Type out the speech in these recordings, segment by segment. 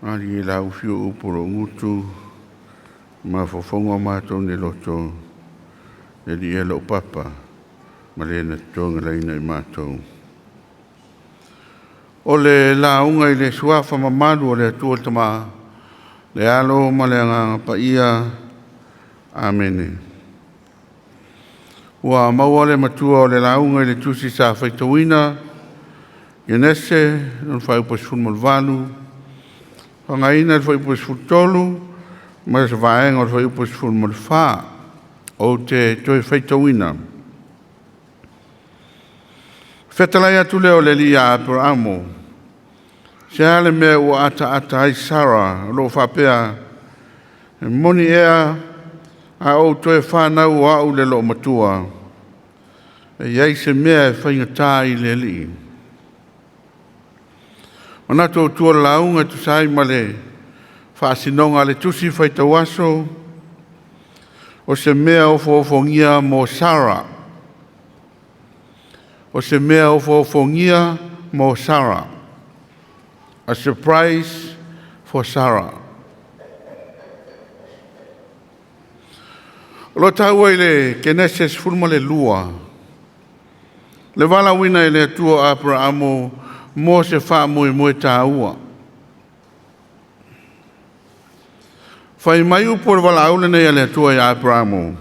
Ali e laufi o upu o lou gutu, mafaufauga o matou nei loto, le Alii e lou Papa, ma le na togelaina i matou. O le lauga i le suafa mamalu o le Atua le Tama, le Alo ma le Agaga Paia. Amene. Ua maua le matua o le lauga i le tusi sa faitauina, Ienese, lona fuaiupu e 18, faaaogaina le fuaiupu e 13 ma se vaega o le fuaiupu e 14. Ou te toe faitauina. Fetalai atu lea o le alii ia Aperamo, se a le mea ua ataata ai Sara o loo faapea, e moni ea a ou toe fanau o au i le loomatua, e i ai se mea e faigata i le Alii. Manatu autu o le lauga e tusa ai ma le faasinoga a le tusi faitauaso, o se mea ofoofogia mo Sara. O se mea ofoofogia mo Sara. A surprise for Sarah. O lo taua i le Kenese 12, le valaauina e le Atua o Aperamo mo se faamoemoe taua. Fai mai upu o le valaau lenei a le Atua ia Aperamo,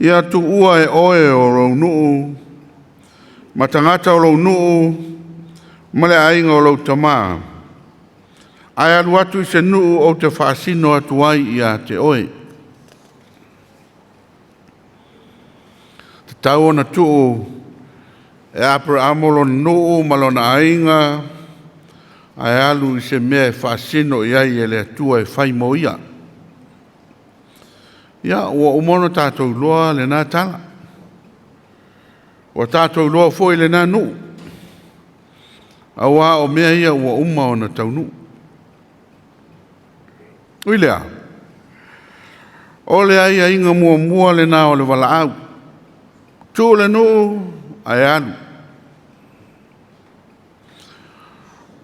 ia tuua e oe o lou nuu, ma tagata o lou nuu, ma le aiga o lou tamā, ae alu atu i se nuu ou te faasino atu ai ia te oe. Tatau ona tuu e Aperamo lona nuu ma lona aiga, ae alu i se mea e faasino i ai e le Atua e fai mo ia. Ia, ua uma ona tatou iloa lena tala. Ua tatou iloa foi lena nuu, auā o mea ia ua uma ona taunuu. Ui lea, o le aiaiga muamua lena o le valaau. Tuu le nuu ae alu.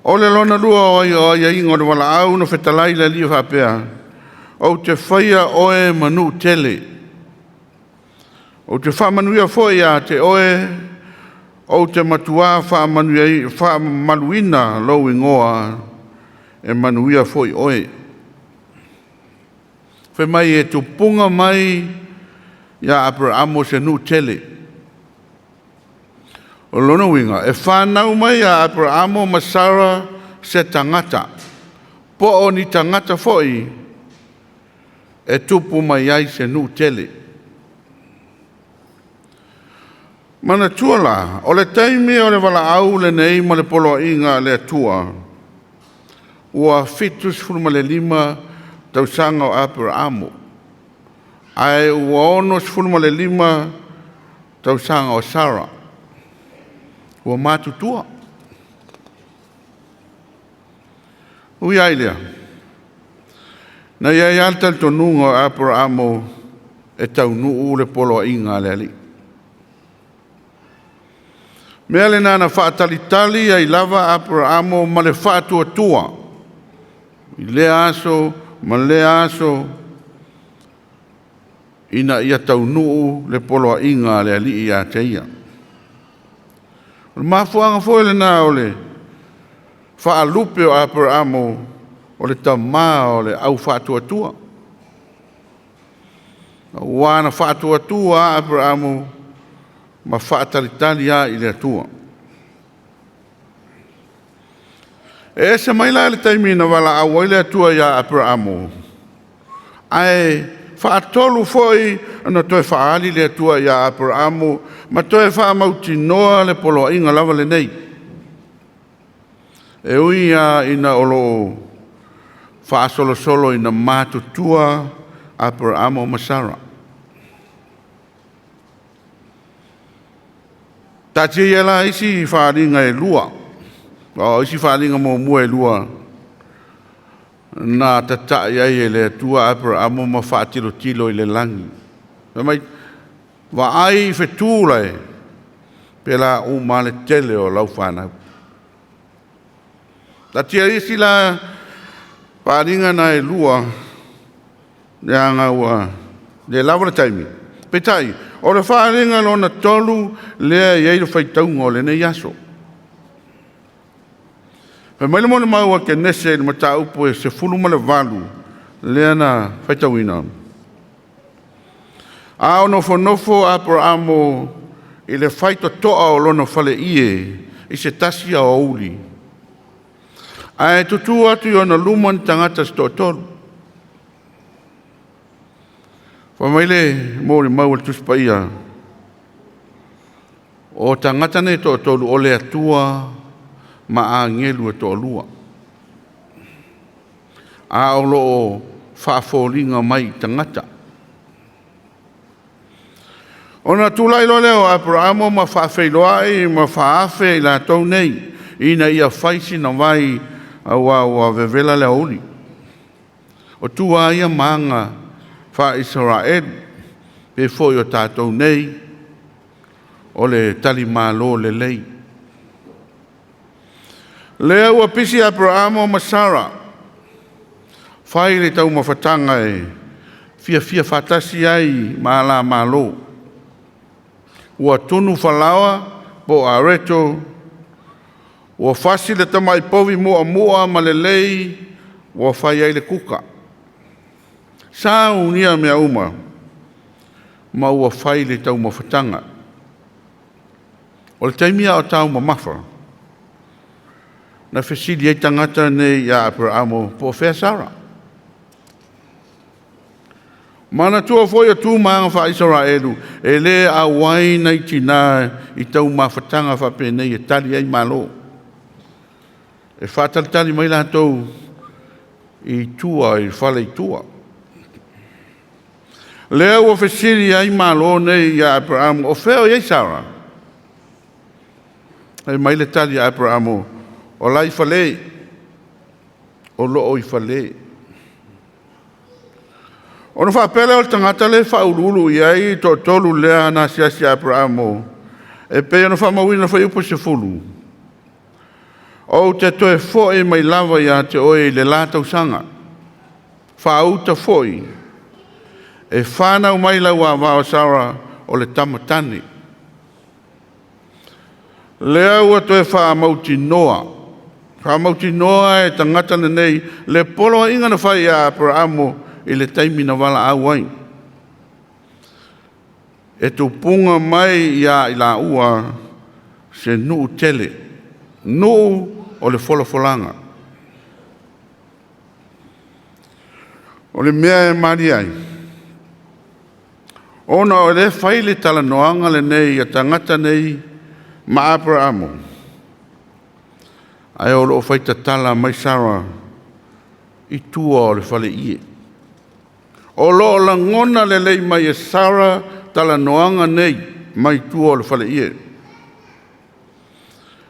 O le lona lua o aiaiga o le valaau na fetalai le Alii e faapea, ou te faia oe ma nuu tele. Ou te faamanuia foi ia te oe, ou te matuā faamamaluina lou igoa, e manuia foi oe. Fai mai e tupuga mai ia Aperamo se nuu tele. O lona uiga, e whanau mai ia Aperamo ma Sara se tagata, po o ni tagata foi e tupu mai ai se nuu tele. Manatua la, o le taimi o le valaau lenei ma le poloaiga a le Atua, ua 75 tausaga o Aperamo, ae ua 65 tausaga o Sara, ua matutua. Ui ai lea, na iai lava le talitonuga o Aperamo e taunuu le poloaiga a le Alii. Mea lena na faatalitali ai lava Aperamo ma le faatuatua i lea aso ma lea aso ina ia taunuu le poloaiga a le Alii ia te ia. O le mafuaaga foi lena o le faalupe o Aperamo o le tamā o le aufaatuatua. Ua na faatuatua a Aperamo ma faatalitali a i le Atua. E ese mai la le taimi na valaau ai le Atua ia Aperamo, ae faatolu foi ona toe faaali le Atua ia Aperamo ma toe faamautinoa le poloaiga lava lenei. E ui lava ina o loo faasolosolo ina matutua Aperamo ma Sara. Taatia ia la isi faaaliga e lua, o isi faaaliga muamua e lua na tata'i ai e le Atua Aperamo ma faatilotilo i le lagi. Fai mai, vaai i fetu lae, pe la uma le tele o lau fanau. Taatia isi la Faaaliga na e lua, leaga ua le lava le taimi. Peitai, o le faaaliga lona tolu lea e i ai le faitauga o lenei aso. Fai mai le molimau a Kenese i le mataupu e 18 lea na faitauina. A o nofonofo Aperamo i le faitotoa o lona faleie i se tasi aoauli, ae tutu atu i ona luma ni tagata se toatolu. Fai mai le molimau a le Tusi Paia, o tagata nei e toatolu o le Atua ma agelu e toalua, a o lo o faafoliga mai i tagata. Ona tulai loa lea o Aperamo ma faafeiloai ma faaafe i latou nei ina ia fai sina vai aua ua vevela le aoauli. O tu lava ia ma aga faa-Isaraelu, pei foi o tatou nei, o le talimalo lelei. Lea ua pisi Aperamo ma Sara, fai le taumafataga e fiafia faatasi ai ma alamalo. Ua tunu falaoa po o areto, ua fasi le tamai povi muamua ma lelei ua fai ai le kuka. Saunia mea uma ma ua fai le taumafataga. O le taimi a o taumamafa, na fesili ai tagata nei ia Aperamo po o fea Sara. Manatua foi o tu ma aga faa-Isaraelu, e le auai nai tinā i taumafataga faapenei e tali ai malo. E faatalitali mai latou i tua, i fale i tua. Lea ua fesili ai malo nei ia Aperamo, o fea o i ai Sara? Fai mai le tali a Aperamo, o la i fale, o lo o i fale. Ona faapea lea o le tagata lea e faauluulu i ai toatolu lea na asiasi ia Aperamo, e pei ona faamauina i le fuaiupu e 10, ou te toe foi mai lava ia te oe i le la tausaga, faauta foi, e fanau mai lau ava o Sara o le tama tane. Lea ua toe faamautinoa e tagata lenei le poloaiga na fai ia Aperamo i le taimi na valaau ai. E tupuga mai ia i laua se nuu tele, nuu o le folafolaga. O le mea e malie ai, ona o lea e fai le talanoaga lenei a tagata nei ma Aperamo, ae o lo o faitatala mai Sara i tua o le faleie. O lo o lagona lelei mai e Sara talanoaga nei mai tua o le faleie.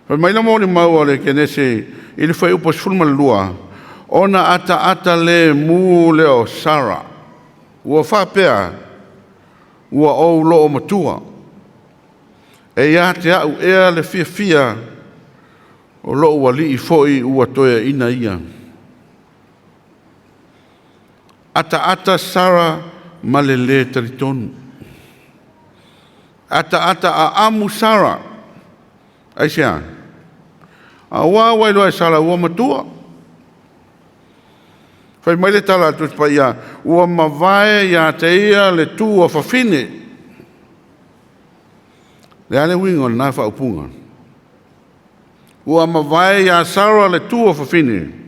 Fai mai le molimau a le Kenese i le fuaiupu 12, ona ataata lemu lea o Sara, ua faapea, ua ou loomatua, e ia te au ea le fiafia, o lou alii foi ua toeaina ia. Ataata Sara ma le lē talitonu. Ataata aamu Sara. Aisea? Aua ua iloa e Sara ua matua. Fai mai le tala a le Tusi Paia, ua mavae ia te ia le tu a fafine. Le a le uiga o lena faaupuga? Ua mavae ia Sara le tu a fafine.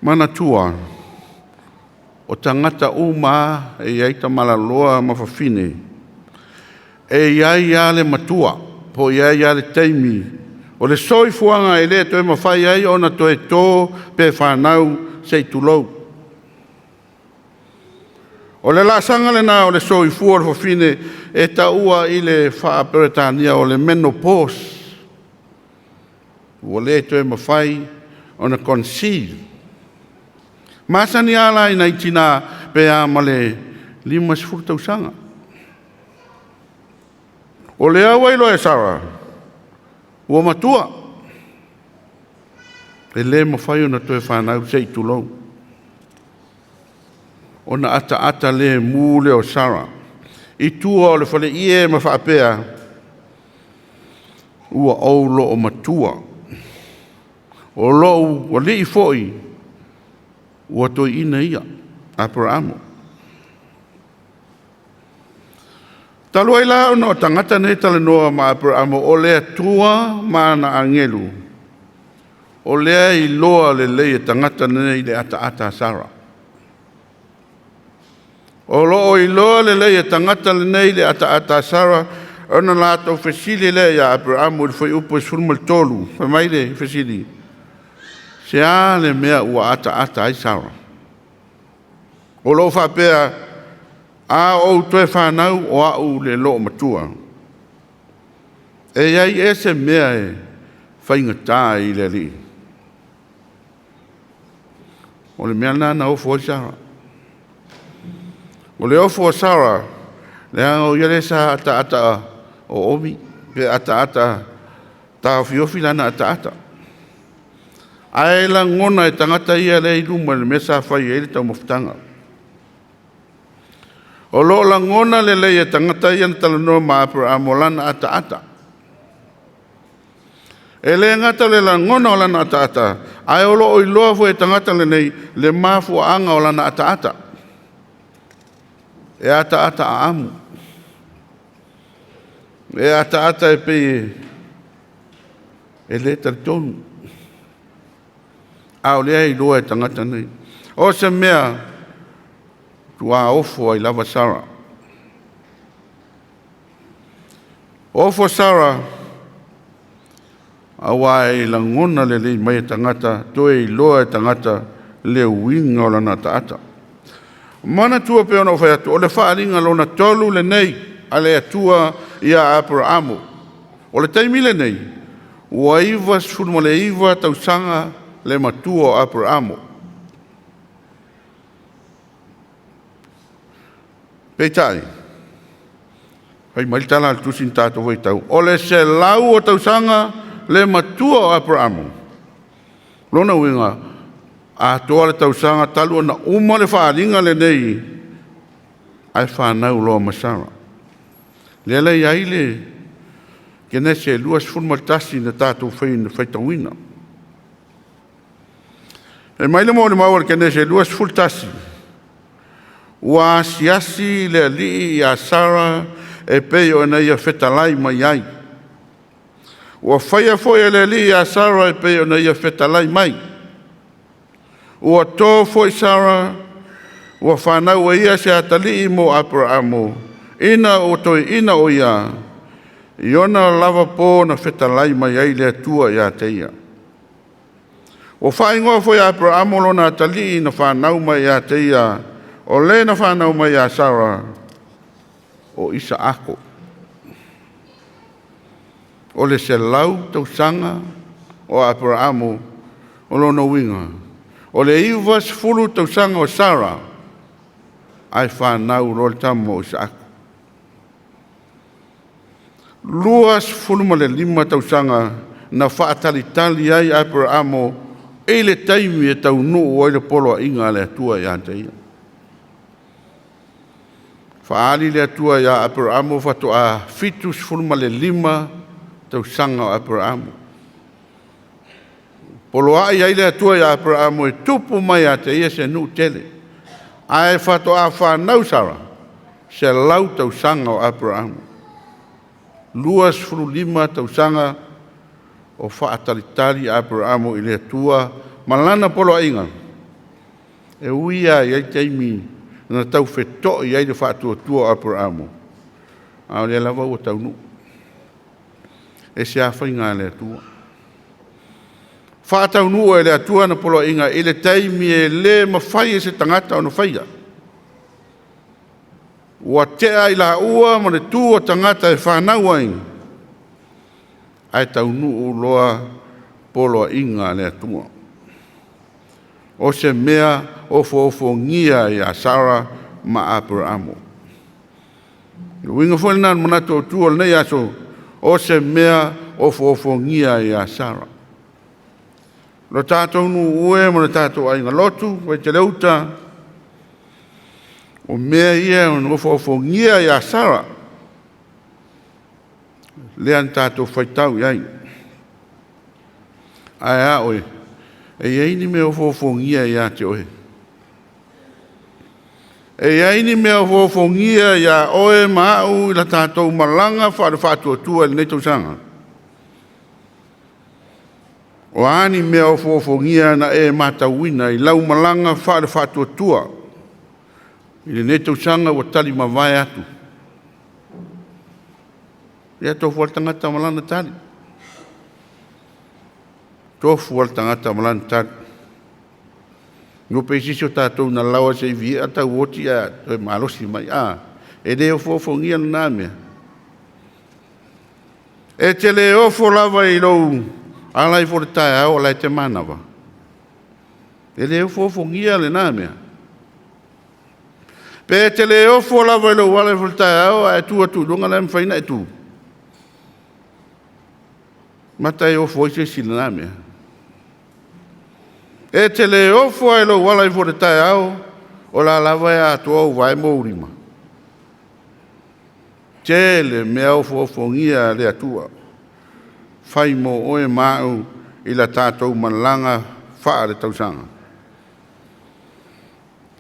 Manatua, o tagata uma e i ai tamalaloa ma fafine, e i ai lava le matua, po o i ai lava le taimi o le soifuaga e le toe mafai ai ona toe to pe fanau se i tulou. O le laasaga lena o le soifua o le fafine e taua i le faa-Peretania o le menopause. Ua le toe mafai ona conceive. Masani lava la i nai tina pe a ma le 50 tausaga. O lea ua iloa e Sara, ua matua. E lē mafai ona toe fanau se i tulou. Ona ataata lemu lea o Sara i tua o le faleie ma faapea, “Ua ou loomatua, o lou alii foi ua toeaina ia, Aperamo.” Talu ai la ona o tagata nei e talanoa ma Aperamo o le Atua ma ana agelu, o lea e iloa lelei e tagata nei le ataata a Sara. O lo o iloa lelei e tagata lenei le ataata a Sara ona latou fesili lea ia Aperamo i le fuaiupu 13, fai mai le fesili, “Se a le mea ua ataata ai Sara? O lo o faapea, a ou toe fanau o au le loomatua. E i ai ea se mea e faigata ai i le Alii?” O le mea lena na ofo ai Sara. O le ofo a Sara, leaga o ia lea sa ataata oomi, pe ataata taofiofi lana ataata. Ae lagona e tagata ia lea i luma i le mea sa fai ai le taumafataga. O lo o lagona lelei e tagata ia na talanoa ma Aperamo lana ataata. E le gata o le lagona o lana ataata, ae o lo o iloa foi e tagata lenei le mafuaaga o lana ataata. E ataata aamu. E ataata e pei e le talitonu. A o lea e iloa e tagata nei. O se mea ua ofo ai lava Sara. Ofo Sara, aua e lagona lelei mai e tagata, toe iloa e tagata le uiga o lana ataata. Manatua pei ona ou fai atu, o le faaaliga lona tolu lenei a le Atua ia Aperamo. O le taimi lenei, ua 99 tausaga le matua o Aperamo. Peitai, fai mai le tala a le tusi na tatou faitau, o le 100 o tausaga le matua o Aperamo. Lona uiga, atoa le tausaga talu ona uma le faaaliga lenei, ae fanau loa ma Sara. Lea la e i ai le Kenese 21 na tatou faitauina. E mai le molimau a le Kenese 21, ua asiasi le Alii ia Sara e pei ona ia fetalai mai ai. Ua faia foi e le Alii ia Sara e pei ona ia fetalai mai. Ua to foi Sara, ua fanau e ia se atalii mo Aperamo, ina ua toeaina o ia, i ona lava po na fetalai mai ai le Atua ia te ia. Ua faaigoa foi e Aperamo lona atalii na fanau mai ia te ia, o le na fanau mai ia Sara, o Isaako. O le 100 tausaga o Aperamo, o lona uiga, o le 90 tausaga o Sara, ae fanau loa le tama o Isaako. 25 tausaga na faatalitali ai Aperamo i le taimi e taunuu ai le poloaiga a le Atua ia te ia. Faaali le Atua ia Aperamo faatoa 75 tausaga o Aperamo. Poloai ai le Atua ia Aperamo e tupu mai ia te ia se nuu tele. Ae faatoa fanau Sara, 100 tausaga o Aperamo. 25 tausaga o faatalitali Aperamo i le Atua ma lana poloaiga, e ui lava i ai taimi na tau feto'i ai le faatuatua o Aperamo, a o lea lava ua taunuu. E se faiga a le Atua. Faataunuu e le Atua na poloaiga i le taimi e le mafai e se tagata ona faia. Ua tea i laua ma le tu o tagata e fanau ai, ae taunuu loa poloaiga a le Atua. O se mea ofoofogia ia Sara ma Aperamo. Le uiga foi lena o le manatu autu o lenei aso, o se mea ofoofogia ia Sara. Lo tatou nuu e ma le tatou aiga lotu, Vaiteleuta, o mea ia e ofoofogia ia Sara, lea na tatou faitau i ai. Ae a oe, e i ai ni mea ofoofogia ia te oe? E i ai ni mea ofoofogia ia oe ma au i la tatou malaga faale-faatuatua i lenei tausaga? O a ni mea ofoofogia na e matauina i lau malaga faale-faatuatua i lenei tausaga ua talimavae atu? Ia, tofu lava le tagata ma lana tali. Tofu lava le tagata ma lana tali. No pe sisi o tatou na lawa se i viia tau oti a toe malosi mai. A, e le ofoofogia lena mea. E te le ofo lava i lou ala ifo i le taeao o la e te manava. E le ofoofogia lena mea. Pe te le ofo lava i lou ala ifo i le taeao ae tu atu i luga la e mafai ona e tu. Mata e ofo ai se isi i lena mea. E te le ofo ai lou ala ifo i le taeao, o la lava e atoa ou vae ma ou lima. Tele mea ofoofogia a le Atua. Fai mo oe ma au i la tatou malaga faale-tausaga.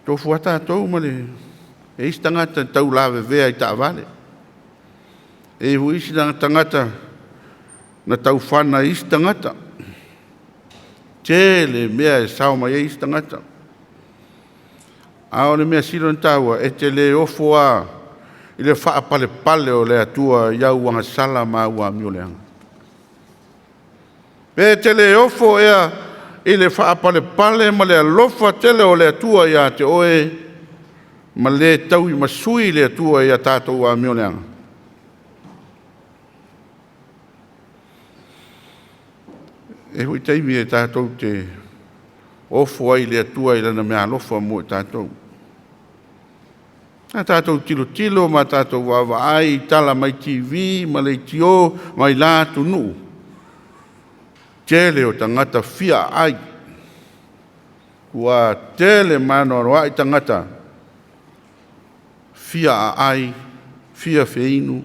Tofu lava tatou ma le... E isi tagata tau lavevea i taavale. E i ai isi tagata na taufana i isi tagata. Tele mea e sao mai ai isi tagata. A o le mea sili ona taua, e te le ofo lava i le faapalepale o le Atua i au agasala ma au amioleaga. Pe te le ofo ea i le faapalepale ma le alofa tele o le Atua ia te oe, ma le tauimasui le Atua i a tatou amioleaga. E hui taimi e tatou te ofo ai i le Atua i lana meaalofa mo i tatou. A tatou tilotilo ma tatou vaavaai i tala mai TV ma leitio mai la atunuu, tele o tagata fia ai, ua tele maanoanoai tagata fia aai, fia feinu,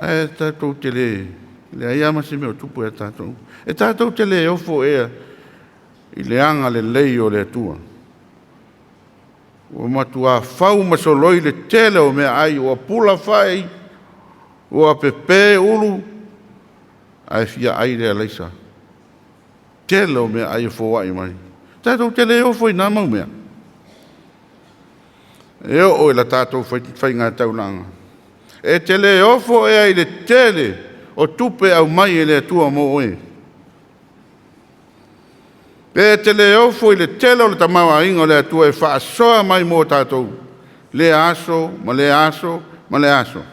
ae tatou te le leai lava ma se mea o tupu ia tatou. E tatou te le ofo ea i le agalelei o le Atua. Ua matua fau ma soloi le tele o meaai, ua pula fai, ua pepe ulu, ae fia ai le alaisa. Tele o meaai e foai mai. Tatou te le ofo i nā mau mea. E oo i la tatou faiga taulaga. E te le ofo ea i le tele o tupe aumai e le Atua mo oe. Pe te le ofo i le tele o le tamaoaiga o le Atua e faasoa mai mo tatou, lea aso ma lea aso ma lea aso.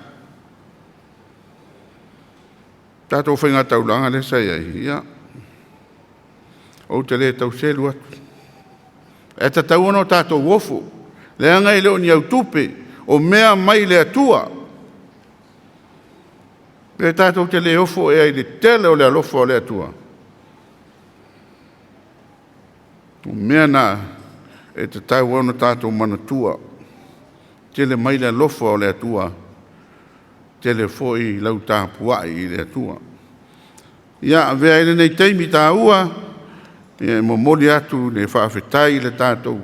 Tatou faiga taulaga lea sa i ai, ia, ou te le tau selu atu. E tatau ona o tatou ofo, leaga e le o ni au tupe, o mea mai le Atua. Pe tatou te le ofo ea i le tele o le alofa o le Atua. O mea na e tatau ona tatou manatua. Tele mai le alofa o le Atua, tele foi lau tapuai i le Atua. Ia, avea ai lenei taimi taua, ia e momoli atu le faafetai i le tatou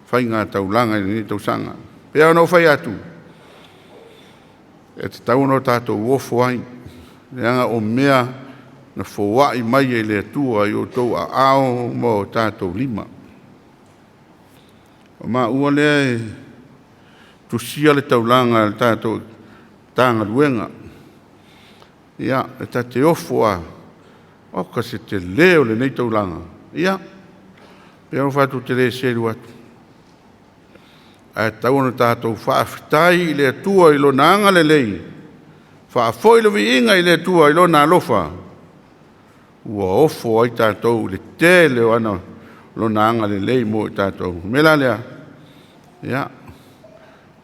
faiga taulaga i lenei tausaga. Pei ona ou fai atu, e tatau ona tatou ofo ai, leaga o mea na foai mai e le Atua i outou aao ma o tatou lima. O maua lea e tusia le taulaga a le tatou Matagaluega. Ia, e ta te ofo lava, oka se tele o lenei taulaga. Ia, pei ona ou fai atu ou te le selu atu. Ae tatau ona tatou faafetai i le Atua i Lona agalelei, faafoi le viiga i le Atua i Lona alofa, ua ofo ai tatou i le tele o ana Lona agalelei mo i tatou. O le mea la lea, ia,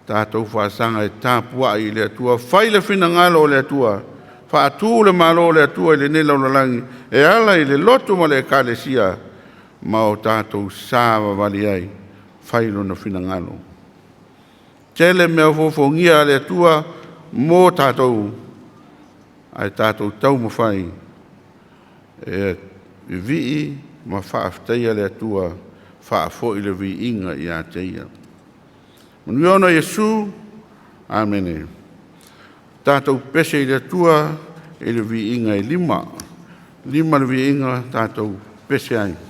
tatou faasaga e tapuai i le Atua, fai le finagalo o le Atua, Faatū le Malo o le Atua i lenei lalolagi e ala i le lotu ma le ekalesia ma o tatou savavali ai, fai lona finagalo. Tele mea ofoofogia a le Atua mo tatou, ae tatou taumafai e vivii ma faafetaia le Atua, faafoi le viiga ia te Ia. Manuia ona o Iesu, Amene. Tatou pese i le Atua i le viiga e lima. Lima le viiga tatou pese ai.